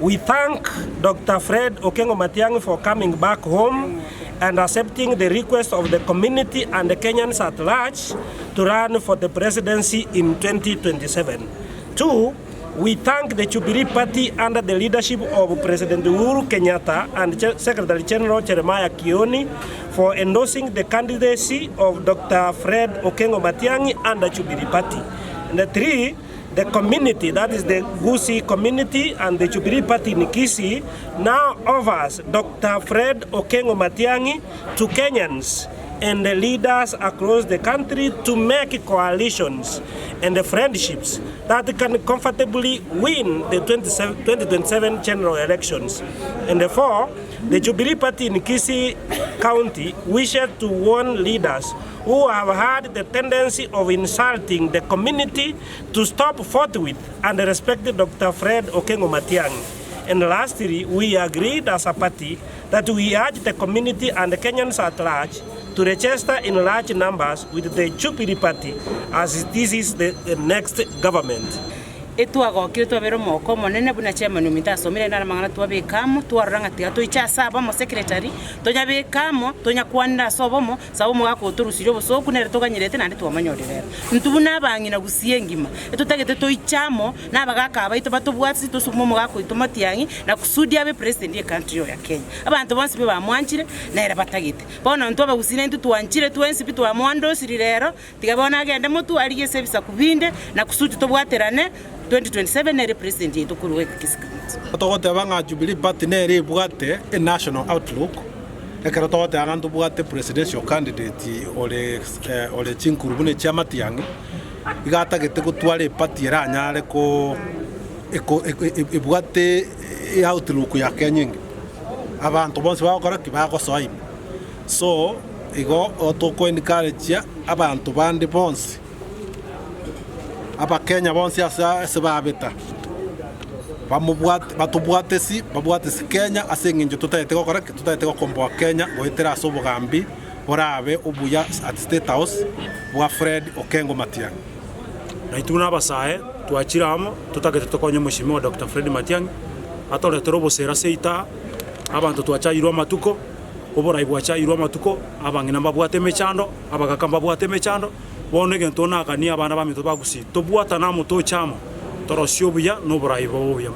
We thank Doctor Fred Okengo Matiang'i for coming back home and accepting the request of the community and Kenyans at large to run for the presidency in 2027. Two, we thank the Jubilee Party under the leadership of President Uhuru Kenyatta and Secretary General Jeremiah Kioni for endorsing the candidacy of Doctor Fred Okengo Matiang'i under Jubilee Party. And three, the community, that is the Gusii community and the Jubilee Party in Kisii, now offers Doctor Fred Okengo Matiang'i to Kenyans and the leaders across the country to make coalitions and friendships that can comfortably win the 2027 general elections. And four, the Jubilee Party in Kisii County wishes to warn leaders who have had the tendency of insulting the community to stop forthwith and respect Doctor Fred Okengo Matiang'i. And lastly, we agreed as a party that we urge the community and Kenyans at large to register in large numbers with the Jubilee Party as this is the next government. Etwagokire twabera omogoko omonene buna chairman ominto asomire naende amang'ana twabeka amo, twarora ng'a tiga toiche ase abomo secretary, tonyabeke amo, tonyakwanere ase obomo, sababu omogaka otorusirie obosooku nere toganyerete naende twamonyorire ere. Intwe buna abang'ina gusii engima, etotagete toiche amo na abagaka abaito batobwatisi tosukume omogaka oito Matiang'i na kusudi abe president ye country oyo ya Kenya. Abanto bonsi pi bamwanchire, nere batagete. Bono intwe abagusii naintwe twanchire twensi pi twamoandosiri rero, Tiga bono agende motwe arigie ase ebisaku binde, na kusudi tobwaterane 2027 nere president yaito korwa Kisii County. Togoteba ng'a Jubilee Party nere ebwate e national outlook, ekero togoteba ng'a ntobwate presidential candidate ore ore chinkuru buna echia Matiang'i, iga atagete gotwara eparty eranyare ko eko ebwate eoutlook ya Kenya engima. Abanto bonsi bagokora ki? Bagosoa ime. So, igo tokoencourage abanto bande bonsi, Abakenya bonsi ase ase babeta, bamobwate batobwatesi babwatesi Kenya ase eng'encho totagete gokora ki? Totagete gokomboa Kenya goetera ase obogambi borabe obuya at State House bwa Fred Okengo Matiang'i. Naintwe buna abasae twachire amo totagete tokonye Mweshimiwa Doctor Fred Matiang'i atoretere obosera ase eita, abanto twachayirwe amatuko. Oborai bwachairwe amatuko, abang'ina mbabwate emechando, abagaka mbabwate emechando. Bono egento naganie abana baminto ba Gusii, tobwatane amo toche amo, torosie obuya na oborai bobe obuya.